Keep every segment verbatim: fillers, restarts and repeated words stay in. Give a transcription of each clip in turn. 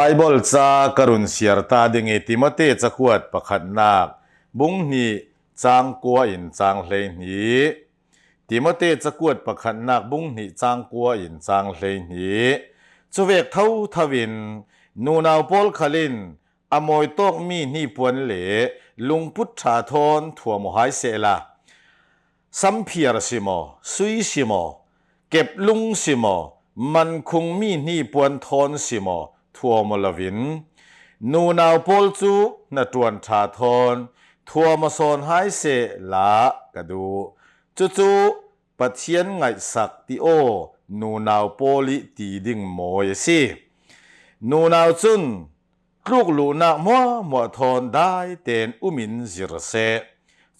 Bible ca ka run siar ta ding i, Timote cakuat pakhatnak bung hnih cang kua in cang hleihnih. Timote cakuat pakhatnak bung hnih cang kua in cang hleihnih. Cuvek thotho in nunau pawl khal in a mawi tawkmi hnipuan le lungput ṭha thawn thuam aw hai sehla, samphiar si maw, sui si maw, keplung si maw, mankhungmi hnipuan thawn si maw, thuam aw loin nunau pawl cu hnaṭuan ṭha thawn thuam aw sawn hai sehla ka duh. Cucu Pathian ngaihsak ti aw nunau pawl i ti ding mawi a si. Nunau cun tlukluhnak hmuahhmuah thawn daiten um in zir seh.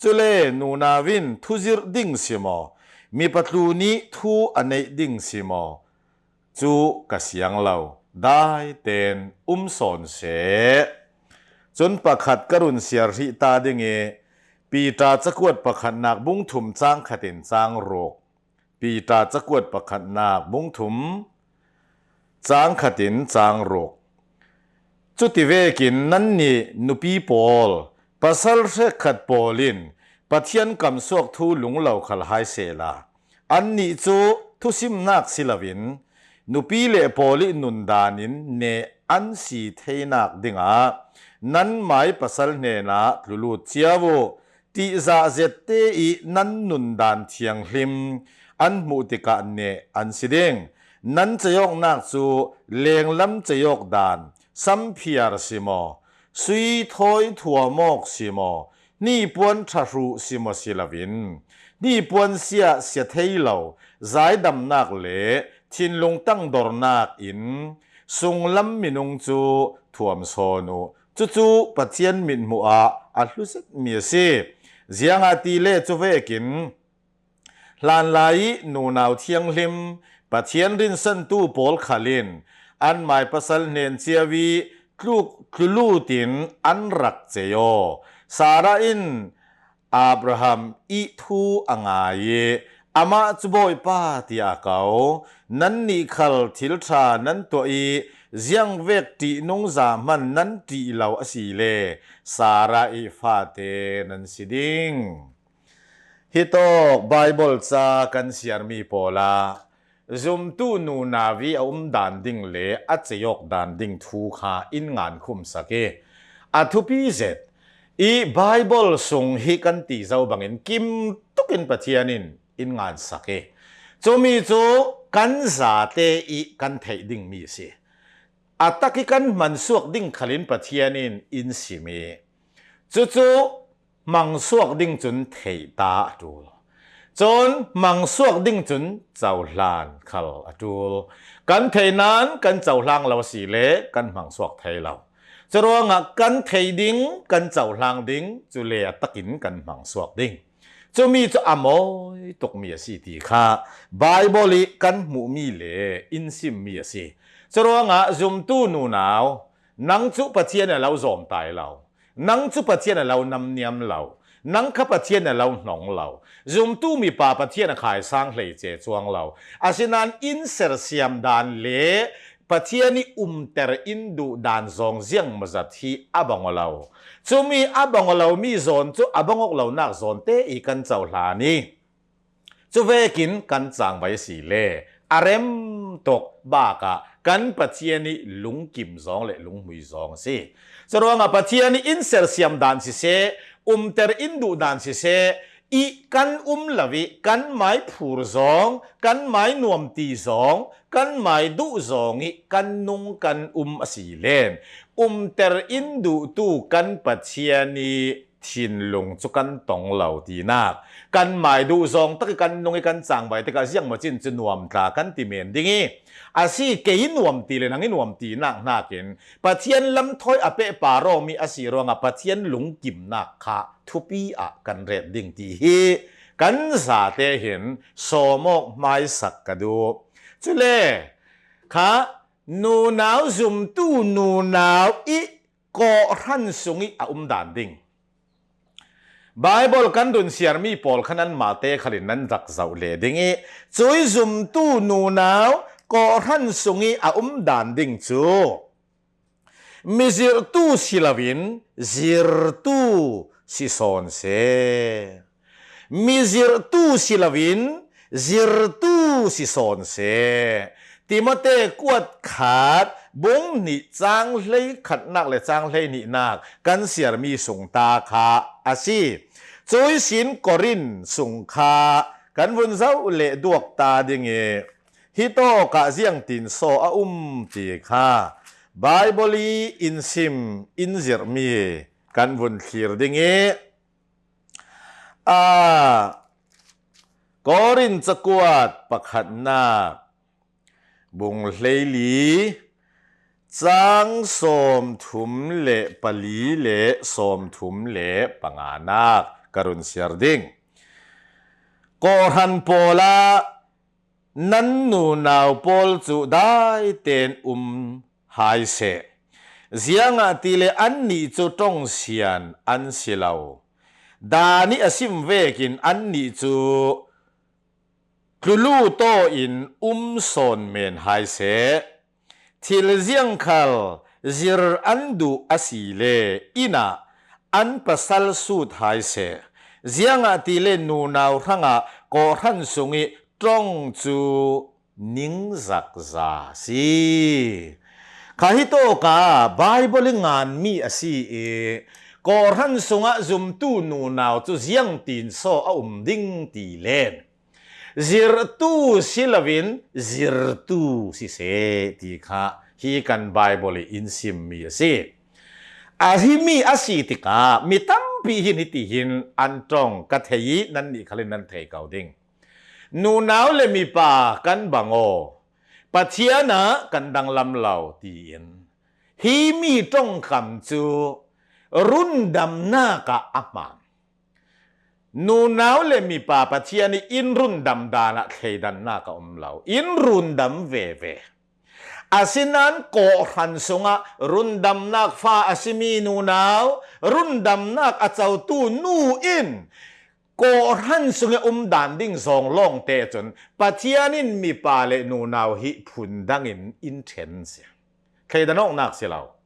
Cule nunau in thuzirh ding si maw, mipa tlu nih thu a neih ding si maw, cu ka siang lo, daiten um sawn seh. Cun pakhat ka run siar hrih ta ding i, Piter cakuat pakhatnak bung thum cang khat in cang ruk. Piter cakuat pakhatnak bung thum cang khat in cang ruk. Cuti vekin nannih nupi pawl, pasal hrekkhat pawl in Pathian kamsuak thu lunglo khal hai sehla, annih cu thusimnak si loin nupi le pawl i nundan in neh an si theinak dingah nanmai pasal hnenah tlu lut cio uh. Tihzah zette i nan nundan thianghlim an hmuh tikah neh an si ding. Nan ceiawknak cu lenglam ceiawk dan, samphiar si maw, sui thawi thuam awk si maw, hnipuan ṭha hruh si maw si loin, hnipuan sia sia thei lo, zaidamnak le thinlung tangdornak in sunglam minung cu thuam sawn uh. Cucu Pathian mithmuh ah a hlu zetmi a si. Ziangahtile cuvekin hlanlai i nunau thianghlim, Pathian rinsantu pawl khal in anmai pasal hnen cio i tluk tlu lut in an rak cei aw. Sarah in Abraham i thu a ngai i, amah cu Bawipa tiah a ko. Nannih khal thil ṭha nan tuah i, ziangvek ṭihnungza hman nan ṭih lo asile Sarah i fate nan si ding. Hitawk Bible ca kan siarmi pawl ah zumtu nunau i a um dan ding le a ceiawk dan ding thu kha in ngankhum sak i, a thupi zet i Bible sung hi kan ti zo bangin kim tukin Pathian in in ngansak i, cumi cu kan zate i kan theih dingmi a si. A tak i kan hmansuak ding khalin Pathian in in sim i, cucu hmangsuak ding cun theih ta a ṭul. Cun hmangsuak ding cun cohlan khal a ṭul. Kan theih nain kan cohlang lo asile kan hmangsuak thei lo. Curuangah kan theih ding, kan cohlang ding cu le a takin kan hmangsuak ding. Cumi cu a mawi tukmi a si ti kha Bible i kan hmuhmi le in simmi a si. Curuangah zumtu nunau, nang cu Pathian a lo zawmtai lo. Nang cu Pathian a lo namniam lo. Nang kha Pathian a lo hnong lo. Zumtu mipa Pathian a khaisang hleice cuang lo. Asinain in sersiam dan le Pathian i umter in duh dan zawng ziangmawzat hi a bang aw lo. Cumi a bang aw lomi zawn cu a bang awk lonak zawnte i kan cohlan i, cuvekin kan cangvai si le a rem tuk bakah kan Pathian i lungkim zawng le lunghmui zawng a si. Curuangah Pathian i in sersiam dan siseh, umter in duh dan siseh, i kan um lo i kan mai phur zawng, kan mai nuamti zawng, kan mai duh zawng i kan nung kan um a si len, umter in duhtu kan Pathian i thinlung cu kan tong lo tinak, kan mai duh zawng tak i kan nung i kan cangvai tikah ziangmawcin cu nuam tla kan ti men ding i, a si, kei nuam ti le nang i nuam tinak hnakin Pathian lamthawi a pehpar awmi a si ruangah Pathian lungkimnak kha thupi ah kan ret ding ti hi kan zate hin sawm awk hmaisak ka duh. Cule kha nunau zumtu nunau i kawhhran sung i a um dan ding. Bible kan run siarmi pawl kha nanmah te khalin nan rak zoh le ding i, cui zumtu nunau kawhhran sung i a um dan ding cu Mizirhtu si loin zirhtu si sawn seh. Mizirhtu si loin zirhtu si sawn seh. Timote kuat khat bung hnih chang hleikhatnak le chang hleihnihnak kan siarmi sungta kha a si. Cui sin Korin sung kha kan vun zoh leh duak ta ding i, hi tawkah ziangtin saw a um ti kha Bible i in sim in zirhmi kan vun thlir ding i, a, Korin cakuat pakhatnak bung hleili, chang sawmthum le pali le sawmthum le panganak ka run siar ding. Kawhhran pawlah nan nunau pawl cu daiten um hai seh. Ziangahtile annih cu ṭongsian an si lo. Dan i a sim vekin annih cu tlulu tawin um sawn men hai seh. Thil ziangkhal zir an duh a si le inn ah an pasal sut hai seh. Ziangahtile nunau hrangah kawhhran sung i ṭong cu ningzakza a si. Kha hi tawkah Bible i nganmi a si i, kawhhran sungah zumtu nunau cu ziangtin saw a um ding ti len zirhtu si loin zirhtu si seh ti kha hi kan Bible i in simmi a si. A himi a si tikah mi tampi hin hitihin an ṭong ka thei i, nannih khal in nan thei ko ding. Nunau le mipa kan bang aw, Pathian ah kan danglam lo tiin himi ṭongkam cu rundamnak ah a hmang. Nunau le mipa Pathian i in rundam dan ah thleidannak a um lo, in rundam veve. Asinain kawhhran sungah rundamnak fa a simi nunau, rundamnak a cotu nu in kawhhran sung i um dan ding zawng lawngte cun Pathian in mipa le nunau hi phundang in in ṭhen si. Thleidan awknak si lo.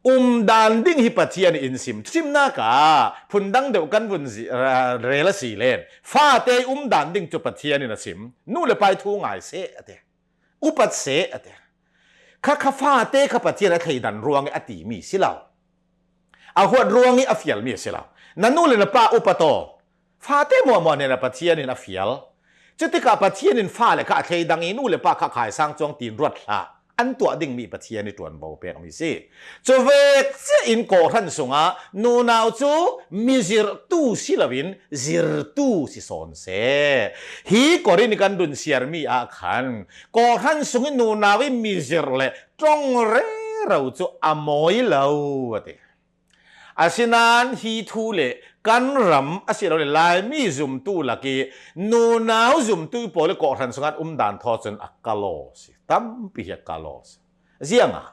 Um dan ding hi Pathian in sim. Thuṭhimnak ah phundang deuh kan vun zi-, ra-, rel a si len, fate i um dan ding cu Pathian in a sim. Nu le pa i thu ngai seh a ti. Upat seh a ti. Kha kha fate kha Pathian a thleidan ruang i a timi si lo. A huat ruang i a fialmi a si lo. Na nu le na pa upat aw. Fate muahmuah hnenah Pathian in a fial. Cutikah Pathian in fale kha a thleidang i nu le pa kha khaisang cuang tiin ruat hlah an tuah dingmi Pathian i ṭuanvo pekmi si. Cuvek cia in kawhhran sungah nunau cu mizirhtu si loin zirhtu si sawn seh. Hi Korin i kan run siarmi ah khan kawhhran sung i nunau i mizirh le ṭong rero cu a mawi lo a ti. Asinain hi thu le kan ram a si lo le Laimi zumtu lak i nunau zumtu pawl i kawhhran sungah um dan thaw cun a kal aw si. Tampi hi a kal aw si. Ziangah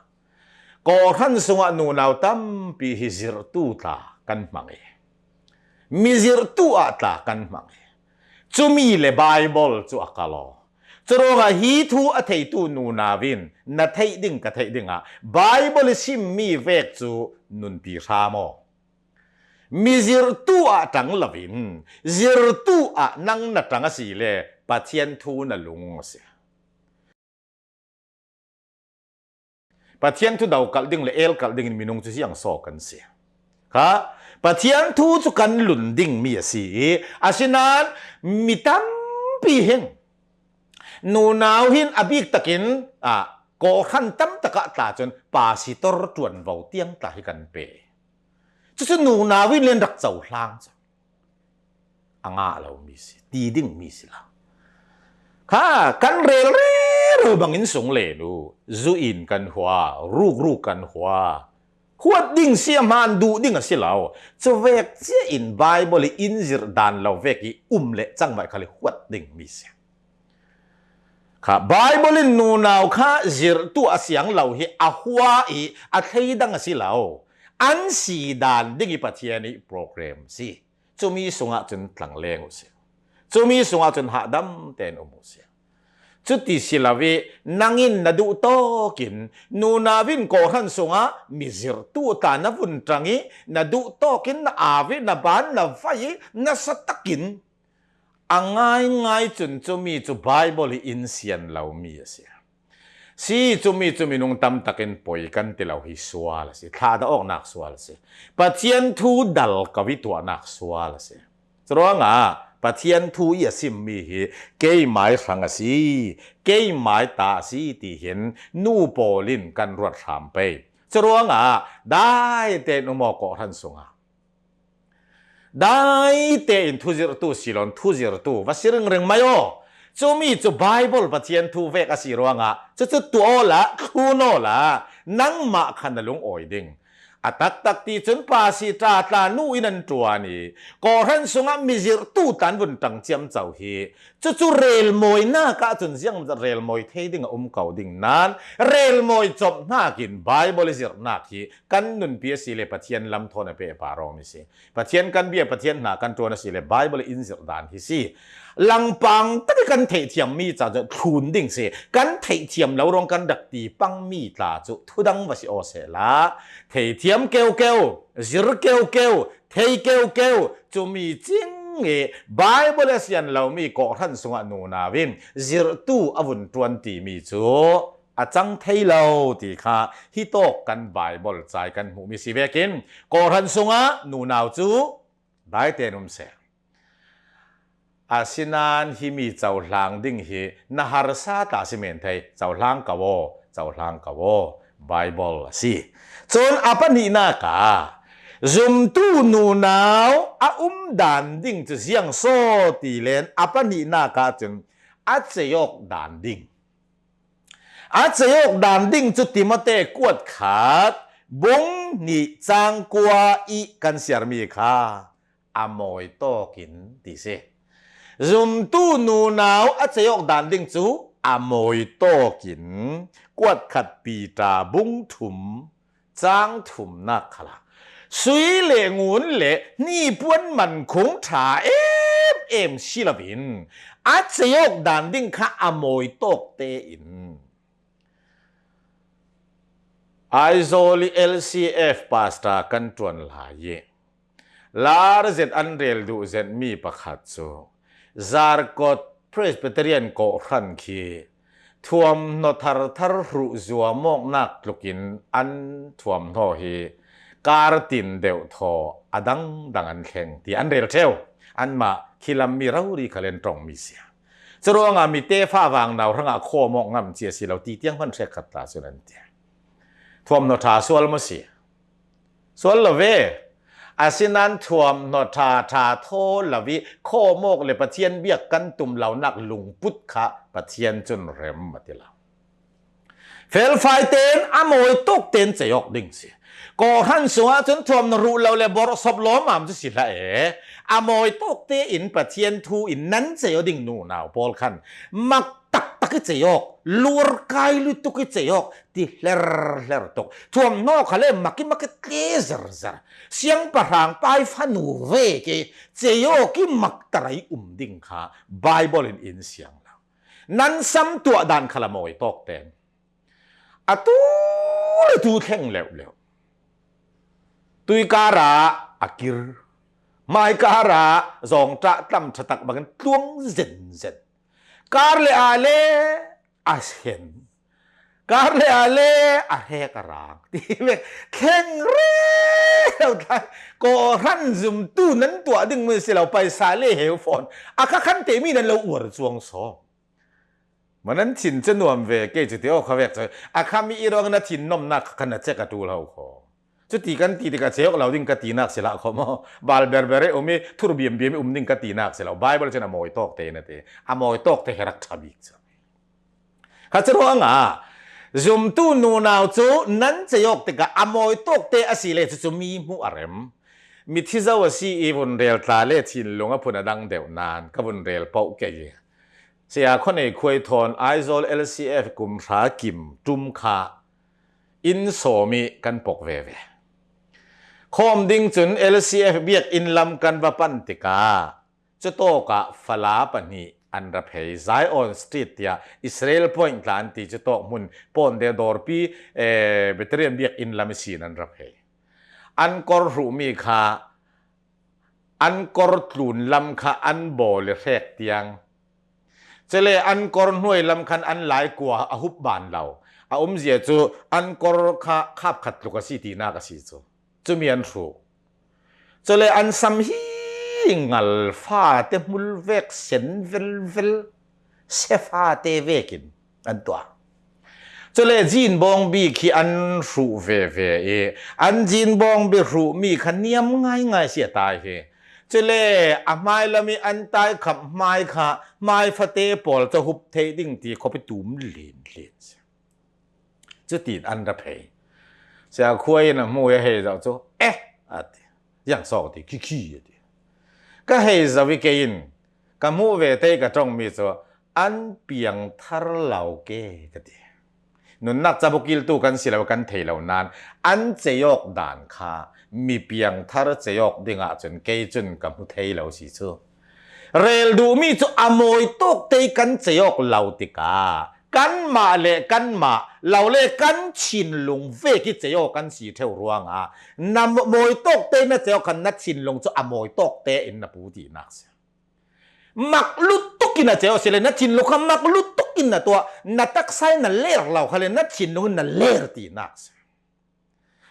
kawhhran sungah nunau tampi hi zirhtu tla kan hmang i, mizirhtu ah tla kan hmang i, cumi le Bible cu a kal aw. Curuangah hi thu a theitu nunau in na theih ding ka theih dingah Bible i simmi vek cu nunpi hram aw. Mizirhtu ah ṭang loin zirhtu ah nang na ṭang a si le Pathian thu na lung a si. Pathian thu dokalh ding le elkalh dingin minung cu ziang saw kan si. Kha Pathian thu cu kan lun dingmi a si i, asinain mi tampi hin nunau hin a bik takin, ah, kawhhran tam takah tla cun pastor ṭuanvo tiang tla hi kan pe. Cucu nunau in len rak cohlang cu a ngah lomi si, ti dingmi si lo. Kha kan rel rero bangin sung len u, zu in kan hua, rukruk kan hua, huat ding si a hman duh ding a si lo. Cuvek cia in Bible i in zirh dan lo vek i um le cangvaih khal i huat dingmi si. Kha Bible in nunau kha zirhtu a siang lo hi a hua i a thleidang a si lo. An si dan ding i Pathian i program si. Cumi sungah cun tlangleng uh si. Cumi sungah cun hahdam tein um uh si. Cuti si lo ih, nang in na duh tawkin, nunau in kawhhran sungah mizirhtu tla na vun ṭang ih, na duh tawkin na au ih, na ban na vai ih, nasa takin a ngaingai cun cumi cu Baibal hi in sian lomi a si. Si cumi cu minung tam takin poi kan ti lo hi sual a si. Thlahdah awknak sual a si. Pathian thu dal ko ih tuahnak sual a si. Curuangah Pathian thu ih a simmi hi keimai hrang a si, keimai ta a si tihin nu pawl in kan ruat hram pei. Curuangah dai tein um aw kawhhran sungah. Dai tein thuzirhtu si loin thuzirhtu va si ringring mai aw. Cumi cu Baibal Pathian thu vek a si ruangah cucu tuah awla, thlun awla, nangmah kha na lungawi ding. A taktak ti cun pasita tla nu in an ṭuan ih kawhhran sungah mizirhtu tla an vun ṭang ciamco hi. Cucu relmawinak ahcun ziangzat relmawi thei ding a um ko ding nain relmawi cawmhnak in Baibal ih zirhnak hi kan nunpi a si le Pathian lam thawn a pehpar awmi si. Pathian kan bia, Pathian hna kan ṭuan a si le Baibal in zirh dan hi si. Langpang tak ih kan theihthiammi ca cu thlun ding si. Kan theihthiam lo ruang kan rak ti pangmi tla cu thudang va si aw sehla, theihthiam keukeu, zir keukeu, thei keukeu, cumi cing ih Baibal a sian lomi kawhhran sungah nunau in zirhtu a vun ṭuan timi cu a cang thei lo ti kha hi tawk kan Baibal ca ih kan hmuhmi si vekin kawhhran sungah nunau cu dai tein um seh. Asinain himi cohlang ding hi na harsa ta si men thei, cohlang ko aw, cohlang ko aw, Baibal a si. Cun a pahnihnak ah zumtu nunau a um dan ding cu ziang saw ti len a pahnihnak ahcun a ceiawk dan ding. A ceiawk dan ding cu Timote kuat khat bung hnih cang kua ih kan siarmi kha a mawi tawkin ti si. Zumtu nunau a ceiawk dan ding cu a mawi tawkin kuat khat Piter bung thum cang thumnak khalah sui le ngun le hnipuan man khung ṭha em em si loin a ceiawk dan ding kha a mawi tawk tein Aizawl ih L C F pastor kan ṭuan lai ih lar zet an rel duh zetmi pakhat cu Zarkawt Presbyterian kawhhran khi thuamhnaw tharthar hruh zuamawknak tlukin an thuamhnaw hi kar tin deuh thaw a dangdang an thleng ti an rel ṭheu. Anmah khi lammi rori khal in ṭongmi si. Curuangah mi tefa vang nau hrangah khawm awk ngam cia si lo ti tiang hman hrekkhat ta cun an ti. Thuamhnaw ṭha sual maw si? Sual lo ve. Asinain thuamhnaw ṭha ṭha thaw lo ih khawm awk le Pathian biak kan tum lonak lungput kha Pathian cun rem a ti lo. Felfai tein a mawi tawk tein ceiawk ding si. Kawhhran sungah cun thuamhnaw ruh lo le borhsop lawmam cu si hlah e. A mawi tawk tein Pathian thu in nan ceiawk ding nunau pawl khan mak taktak ih ceiawk, lurkai lutuk ih ceiawk ti hlerhler tuk. Thuamhnaw kha le mak ih mak ih tle zerzer. Siangpahrang pai fanu ve ke ceiawk ih mak tarai um ding kha Baibal in in siang lo. Nan sam tuah dan kha la mawi tawk tein a tu le tu thleng leuhleuh. Tui karah a kir, hmai karah zawngṭah tlam ṭhatak bangin tluang zenzen. Kar le aa le a hen. Kar le aa le a hek a rang. Ti vek thleng reuh tlai. Kawhhran zumtu nan tuah ding mun si lo paisa le heu fawn. A kha khan temi nan lo uar cuang sawm. Ma nan thin cu nuam ve kei cu ti aw kha vek cu. A kha mi i ruangin a thin nomnak kha khan a cek a ṭul ho kho. Cuti kan ti tikah ceiawk lo ding ka tinak si hlah kho maw? Bal berber i um i thur biambiam i um ding ka tinak si lo. Baibal cun a mawi tawk te in a ti. A mawi tawk te he rak ṭha bik cu. Kha curuangah zumtu nunau cu nan ceiawk tikah a mawi tawk te a si le cucu mi hmuh a rem. Mithi zo a si i vun rel tla le thinlung a phun a dang deuh nain ka vun rel poh kei. Saya Khuanei Khuai thawn Aizawl L C F kum hra kim ṭum kha inn sawm ih kan pok veve. Khawm ding cun L C F biakinn lam kan va pan tikah cutawkah fala pahnih An ra phei. Zion Street tia Israel Point tla an ti cu tawk hmun pawnte dawrpi, eh, Bethlehem biakinn lam ihsin an ra phei. An kor hruhmi kha an kor tlun lam kha an bawl i hrek tiang. Cule an kor hnuai lam khan an lai kua a hup ban lo. A umzia cu an kor kha khap khat tluk a si tinak a si cu. Cumi an hruh. Cule an sam hi ngal fate hmul vek sen velvel, se fate vekin an tuah. Cule jean bawngbi khi an hruh veve i, an jean bawngbi hruhmi kha niam ngaingai si a tai hi. Cule a hmai lam i an tai khap hmai kha hmai fate pawl cu hup theih ding ti khawpi tum linlin si. Cutin an ra phei. Sia Khuai in a hmu i a hei zoh cu, "Eh," a ti. "Ziang sawk," a ti, "Khikhi," a ti. "Ka hei zoh i kei in ka hmuh ve te ka ṭongmi cu an piang thar lo ke," ka ti. Nunnak cabu kiltu kan si lo, kan thei lo nain an cei awk dan kha mi piang thar cei awk dingah cun kei cun ka hmu thei lo si cu. Rel duhmi cu a mawi tawk te kan cei awk lo tikah kanmah le kanmah, lo le kan thinlung vek i cei awk kan si ṭheu ruangah na mawi tawk te na cei awk khan na thinlung cu a mawi tawk te in na pu tinak si. Mak lutuk in a ceu si le na thinlung kha mak lutuk in na tuah, na taksa in na ler lo kha le na thinlung in na ler tinak si.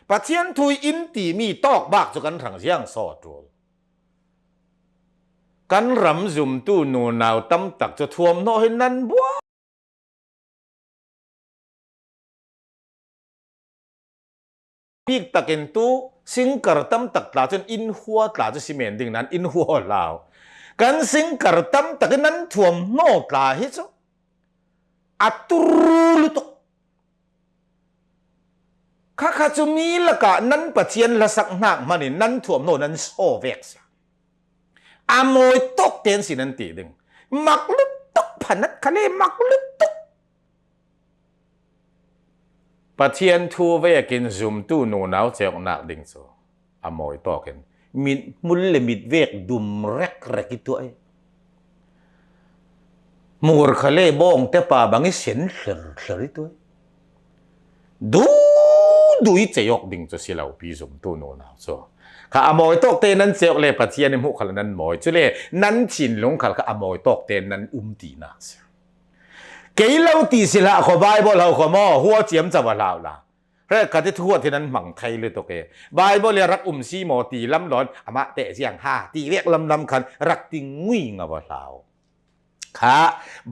Pathian thu in timi tawk bak cu kan hrang ziang saw a ṭul. Kan ram zumtu nunau tam tak cu thuam hnawh hi nan buai. Bik takin tu singkar tam tak tla cun inn hua tla cu si men ding nan inn hua hlau. Kan singkar tam tak in nan thuam hnawh tla hi cu a turu lutuk. Khakha cu mi lakah nan Pathian hlasak hnak hmanh in nan thuam hnawh nan saw vek si. A mawi tawk ten si nan ti ding. Mak lutuk phanat khale mak lutuk. Pathian thu vekin zumtu nunau ceunak ding cu a mawi tawkin mit hmul le mit vek dum rekrek i tuah i mur khale bawngte pa bang i sen hlerhler i tuah i duhduh i cei awk ding cu si lo pi zumtu nunau cu kha a mawi tawk te nan ceuh le Pathian i hmuh khal nan mawi cule nan thinlung khal kha a mawi tawk te nan um tinak si. Kei lo ti si hlah kho Bible ho kho maw, hua ciam co va hlau la. Hre khat i thuat hi nan hmang thei lutuk e. Bible i a rak um si maw ti lam lawn amah teh ziang ha ti vek lamlam khan rak ti ngui nga va hlau. Kha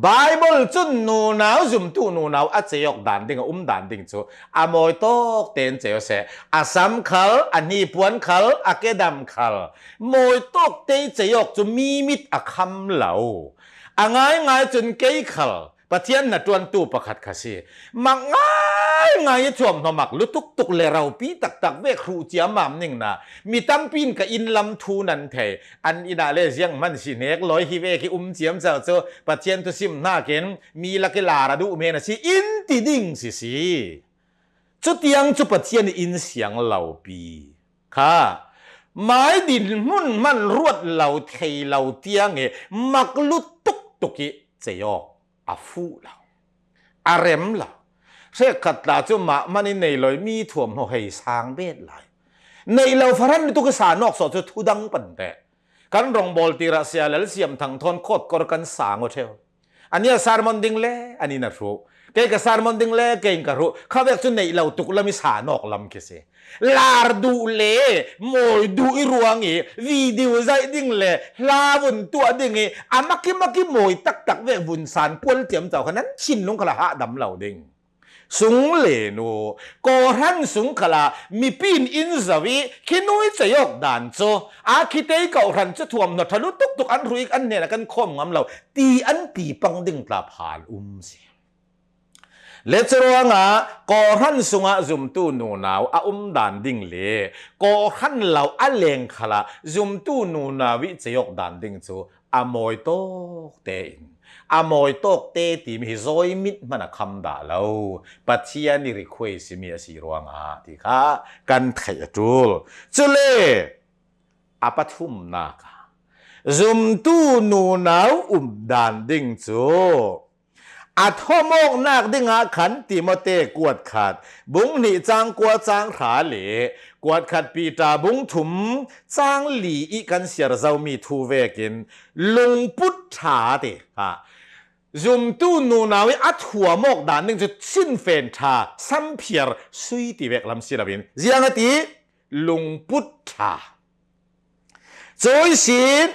Bible cun nunau zumtu nunau a cei awk dan ding a um dan ding cu a mawi tawk ten cei aw seh. A sam khal, a hnipuan khal, a kedam khal mawi tawk te cei awk cu mi mit a kham lo. A ngaingai cun kei khal Pathian hnaṭuantu pakhat kha si. Mak ngaingai i thuam hnawh mak lutuk tuk le ropi taktak vek hruh ciammam ning na mi tampi in ka inn lam thu nan thei. An inn ah le ziang hman si hnek lawi hi vek i um ciamco cu Pathian thusim hnakin mi lak i lar a duh men a si in ti ding si si. Cutiang cu Pathian i in siang lopi kha mai din hmun hman ruat lo thei lo tiang i mak lutuk tuk i cei awk a fuh lo, a rem lo. Hrekkhat tla cu mah man i nei lo i mi thuam hnawh hei sang bet lai. Neih lo farhan lutuk i sa nawk sawh cu thudang pante. Kan rawngbawl tirah sia lal siam thang thawn khawt kor kan sang aw ṭheu. An i a sermon ding le an in a hruh. Kei ka sermon ding le kei in ka hruh. Kha vek cu neih lo tuk lam i sa nawk lam khi si. Lar duh le mawi duh i ruang i video zaih ding le hla vun tuah ding i a mak i mak i mawi taktak vek vun san kual ciamco kha nan thinlung kha la hahdam lo ding. Sung le nu, kawhhran sung khalah mipi in in zoh i khi nu i cei awk dan cu a khi tei kawhhran cu thuam hnawh ṭha lutuk tuk an hruh i an hnenah kan khawm ngam lo ti an ti pang ding tla phan um si. Le curuangah kawhhran sungah zumtu nunau a um dan ding le kawhhran lo a leng khalah zumtu nunau i cei awk dan ding cu a mawi tawk tein a mawi tawk te timi hi zawi mit hman a kham dah lo. Pathian i request mi a si ruangah ti kha kan theih a ṭul. Cule a pathumnak ah Zumtu nunau um dan ding cu a thawmawknak dingah khan Timote kuat khat, bung hnih cang kua cang hra le kuat khat Peter bung thum cang li ih kan siar zomi thu vekin lungput ṭha ti ha. Zumtu nunau ih a thuam awk dan ding cu sinfen ṭha, samphiar, sui ti vek lam si loin ziang a ti, lungput ṭha. Cui sin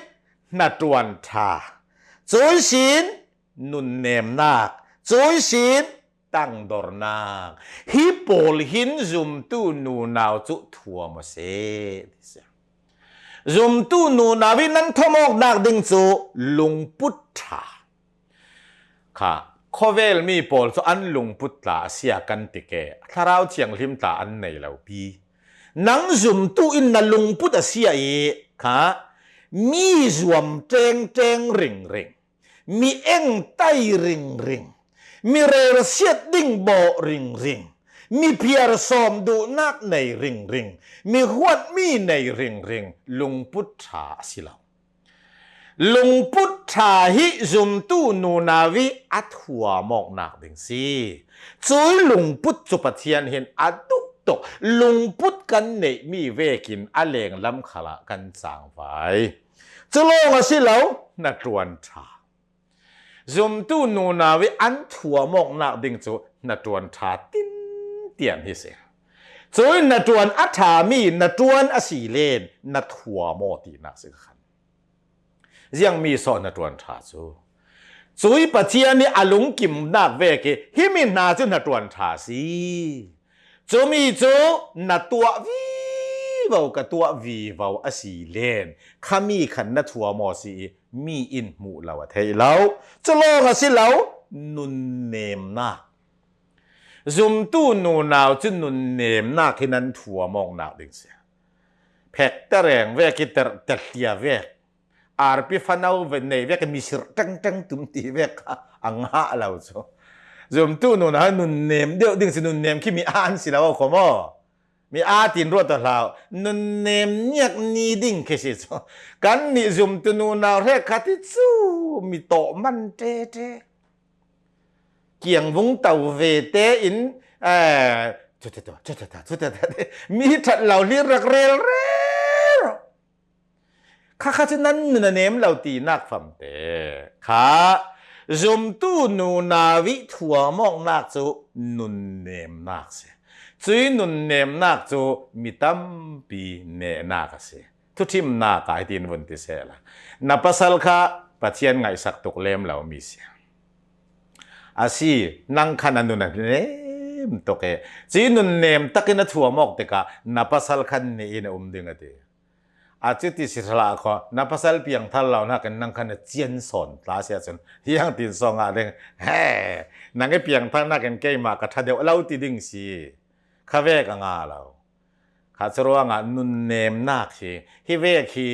hnaṭuan ṭha, cui sin nunnemnak, cui sin tangdornak. Hi pawl hin zumtu nunau cu thuam aw seh. Zumtu nunau ih nan thawmawknak ding cu lungput ṭha. Kha, khawvel mi pawl cu an lungput tla a sia kan ti ke, Thlarau Thianghlim tla an nei lo pi. Nang zumtu in na lungput a sia ih kha, mi zuam ṭengṭeng ringring, mi engtai ringring, mi relsiat ding bawh ringring, mi phiar sawm duhnak nei ringring, mi huatmi nei ringring, lungput ṭha a si lo. Lungput ṭha hi zumtu nunau ih a thuam awknak ding si. Cui lungput cu Pathian hin a duh tuk. Lungput kan neihmi vekin a lenglam khalah kan cangvai. Cu lawng a si lo, hnaṭuan ṭha. Zumtu nunau ih an thuam awknak ding cu hnaṭuan ṭha tintian hi si. Cui hnaṭuan a ṭhami hnaṭuan a si len na thuam aw tinak si khan. Ziangmi sawh hnaṭuan ṭha cu? Cui Pathian ih a lungkimnak vek ih himi hna cu hnaṭuan ṭha si. Cumi cu na tuah vivo, ka tuah vivo a si len khami khan na thuam aw si ih mi in hmuh lo a theih lo. Cu lawng a si lo, nunnemnak. Zumtu nunau cu nunnemnak hi nan thuam awknak ding si. Phek tereng vek ih ter, terhlia vek, arpi fano ve-, nei vek ih misirh ṭengṭeng tum ti vek kha a ngah lo cu. Zumtu nunau nunnem deuh ding si, nunnem khi mi an si lo ko maw? Mi aa tin ruat aw hlah. Nunnem niak ni ding khi si cu. Kannih zumtu nunau hrekkhat hi cu mi tawh man ṭeṭe. Kiangvung to ve tein, eh, cutata, cutata, cutata, mi ṭhat lo hlir rak relrel. Kha kha cu nan nun a nem lo tinak famte kha zumtu nunau ih thuam awknak cu nunnemnak si. Cui nunnemnak cu mi tampi nehnak a si. Thuṭhimnak ah hitin vun ti sehla, na pasal kha Pathian ngaihsak tuk lem lo mi si. A si, nang khan a nun a nem tuk e. Cui nunnem takin a thuam awk tikah na pasal khan neh in a um ding a ti. A cuti si hlah kho, na pasal piangthar lo nakin nang khan a cian sawn tla si ahcun, hiang tin sawn ngah ding. He, nang i piangthar nakin keimah ka ṭha deuh lo ti ding si. Kha vek a ngah lo. Kha curuangah nunnemnak hi, hi vek hi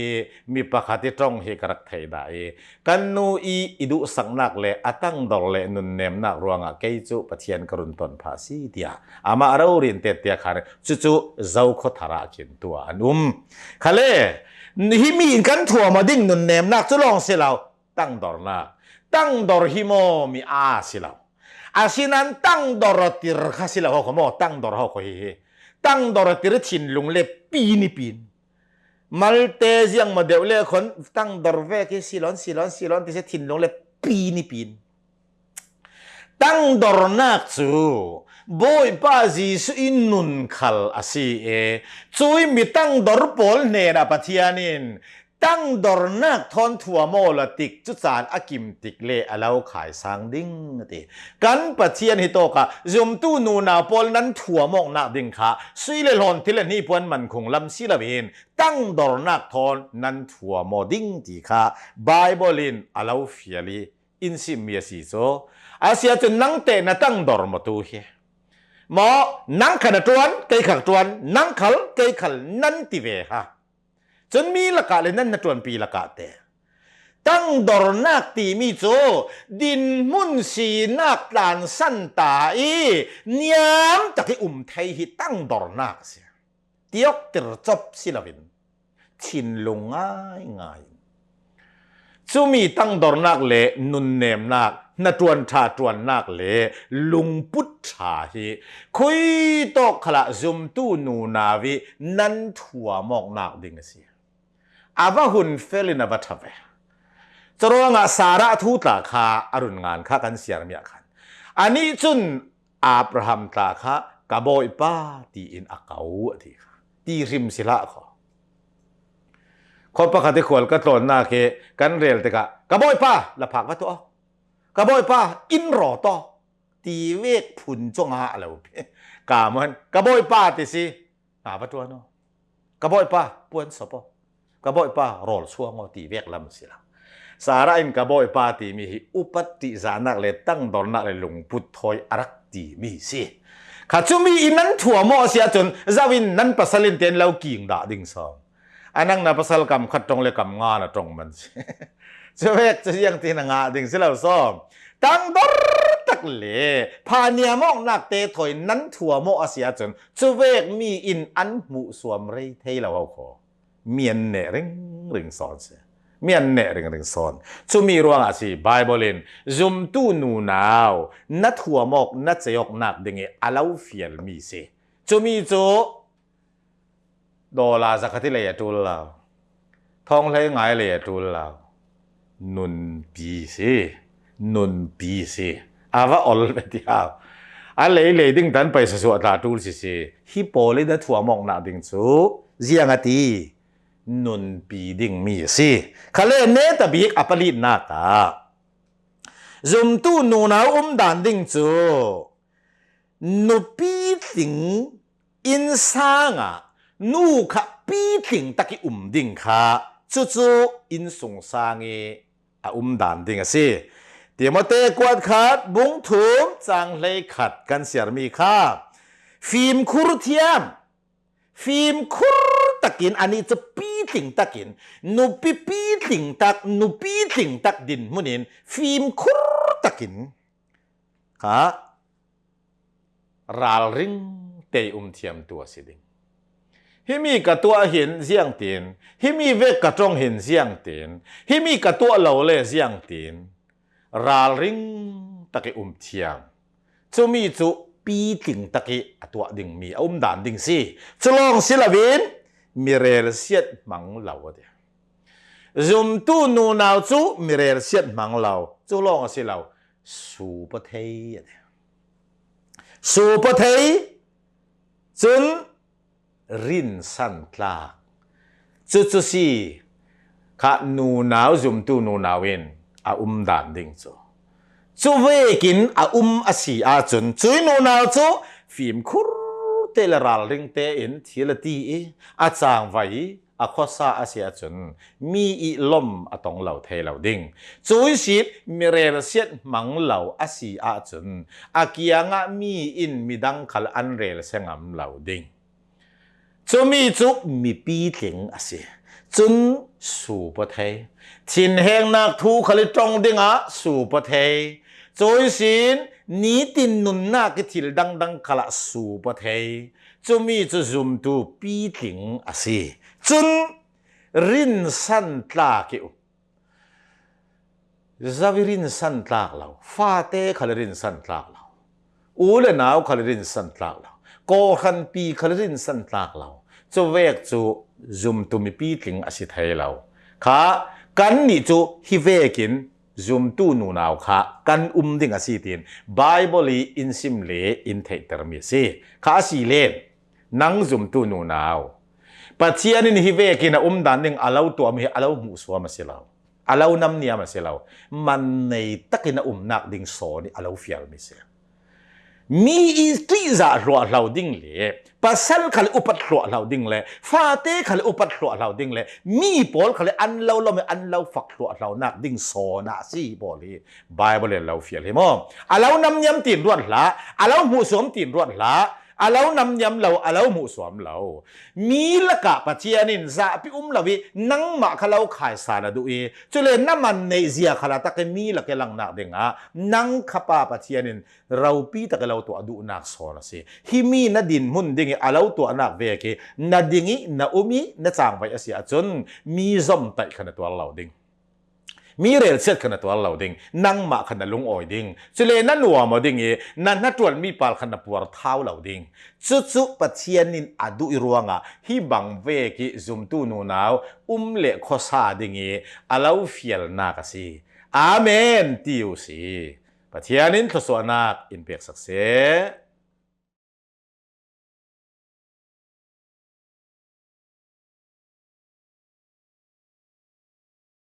mi pakhat ih ṭong hi ka rak theih dah ih, kan nu ih i duhsaknak le a tangdor le nunnemnak ruangah kei cu Pathian ka run ton phah si, tiah amah rori in tet tiah khan cucu Zokhua Thar ah khin tuah an um. Khale, himi in kan thuam aw ding nunnemnak cu lawng si lo, tangdornak. Tangdor hi maw mi aa si lo. Asinan tangdor a tir kha si lo ho kho maw, tangdor ho kho hi hi. Tangdor a tir thinlung le pin ih pin. Malte ziang maw deuh le khon tangdor vek hi silon, silon, silon ti si thinlung le pin ih pin. Tangdornak cu Bawipa Jesuh ih nun khal a si e, cui mi tangdor pawl hnenah Pathian in tangdornak thawn thuam aw la tik cu caan a kim tik le a lo khaisang ding a ti. Kan Pathian hi tawkah zumtu nunau pawl nan thuam awknak ding kha sui le hlawn thil le hnipuan mankhung lam si loin tangdornak thawn nan thuam aw ding ti kha Baibal in a lo fial ih in simmi a si cu. A si ahcun nang teh na tangdor maw tu hi? Maw, nang kha na ṭuan, kei kha ka ṭuan, nang khal, kei khal nan ti ve ha. Cun mi lakah le nan hnaṭuanpi lakah te tangdornak timi cu dinhmun sinak tlansan ta ih niam tak ih um thei hi tangdornak a si. Tiok tircop si loin thinlung ngaingai in Cumi tangdornak le nunnemnak, hnaṭuan ṭha ṭuannak le lungput ṭha hi khuitawk khalah zumtu nunau ih nan thuam awknak ding a si. A va hun felin a va ṭha ve. Curuangah Sarah thu tla kha a run ngan kha kan siarmi ah khan, anih cun Abraham tla kha ka bawipa tiin a ko a ti kha. Ti hrim si hlah kho. Khaw pakhat ih khual ka tlawnnak hi kan rel tikah, ka bawipa, la phak va tuah aw. Ka bawipa, in rawt aw. Ti vek phun cungah a lo pi. Ka muan, ka bawipa ti si. Nga va ṭuan aw. Ka bawipa, puan sop aw. Ka bawipa, rawl suang aw ti vek lam si lo. Sarah in ka bawipa timi hi upat ṭihzahnak le tangdornak le lungput thawi a rak timi si. Kha cumi in nan thuam aw a si ahcun, zoh in nan pasal in ten lo king dah ding sawm. A nang na pasal kam khat ṭong le kam nga na ṭong man si. Cuvek cu ziangtin a ngah ding si lo sawm. Tangdor tak le phaniam awknak te thawi nan thuam aw a si ahcun, cuvek mi in an hmuhsuam rei thei lo ho kho. Mi an neh ringring sawn si. Mi an neh ringring sawn. Cumi ruangah si, Baibal in zumtu nunau na thuam awk, na cei awknak ding ih a lo fialmi si. Cumi cu dollar zakhat ih lei a ṭul lo. Thawng hlei ngai lei a ṭul lo. Nunpi si. Nunpi si. A va ol ve ti hau. A lei lei ding tan paisa suah tla ṭul si si. Hi pawl ih na thuam awknak ding cu ziang a ti? Nunpi dingmi a si. Khale netabik a palitnak ah zumtu nunau umdan ding cu nupi tling innsang ah nu kha pitling tak ih um ding kha cucu innsung sang ih a umdan ding a si. Timote kuat khat bung thum cang hlei khat kan siarmi kha fimkhur thiam, fimkhur takin anih cu pitling takin, nupi pitling tak, nupi tling tak dinhmun in fimkhur takin kha ralring te ih um thiamtu a si ding. Himi ka tuah hin ziangtin, himi vek ka ṭong hin ziangtin, himi ka tuah lo le ziangtin, ralring tak ih um thiam. Cumi cu pitling tak ih a tuah dingmi a umdan ding si. Cu lawng si loin mi relsiat hmang lo a ti. Zumtu nunau cu mi relsiat hmang lo. Cu lawng a si lo. Suupathei a ti. Suupathei cun rinsan tlak. Cucu si kha nunau, zumtu nunau in a umdan ding cu. Cuvekin a um a si ahcun cuih nunau cu fimkhur te le ralring tein thil a ti ih a cangvai ih a khuasa a si ahcun mi ih lom a tong lo thei lo ding. Cuih sin mi relsiat hmang lo a si ahcun a kiangah mi in midang khal an relsia ngam lo ding. Cumi cu mipi tling a si. Cun suupathei. Thinhengnak thu khal ih ṭong dingah suupathei. Cuih sin nitin nunnak ih thil dangdang khalah suupathei. Cumi cu zumtu pitling a si. Cun rinsan tlak ih um. Zoh ih rinsan tlak lo. Fate khal rinsan tlak lo. U le nau khal rinsan tlak lo. Kawhhranpi khal rinsan tlak lo. Cuvek cu zumtu mipi tling a si thei lo. Kha kannih cu hi vekin zumtu nunau kha kan um ding a si tiin Baibal ih in sim le in theihtermi a si. Kha a si len nang zumtu nunau, Pathian in hi vekin a umdan ding a lo tuahmi hi a lo hmuhsuam a si lo. A lo namniam a si lo. Man nei takin a umnak ding sawn ih a lo fialmi si. Mi ih ṭihzah hluahhlo ding le pasal khal ih upat hluahhlo ding le fate khal ih upat hluahhlo ding le mi pawl khal ih an lo lom ih an lo fak hluahhlonak ding sawn ah a si pawl hi Baibal in a lo fial hi maw? A lo namniam tiin ruat hlah, a lo hmuhsuam tiin ruat hlah, a lo namniam lo, a lo hmuhsuam lo. Mi lakah Pathian in zahpi um lo ih nangmah kha lo khaisa na duh ih, cule na man neih zia khalah tak ih mi lak ih langnak dingah nang kha pa Pathian in ropi tak ih lo tuah duhnak sawn a si. Himi na dinhmun ding ih a lo tuahnak vek ih na ding ih na um ih na cangvai a si ahcun mi zomtaih kha na tuar lo ding. Mi relsiat kha na tuar lo ding, nangmah kha na lungawi ding, cule na nuam aw ding i, na hnaṭuan mi pal kha na puar thau lo ding. Cucu Pathian in a duh i ruangah hi bang vek i zumtu nunau um le khuasa ding i a lo fialnak a si. Amen ti u si. Pathian in thluasuahnak in peksak seh.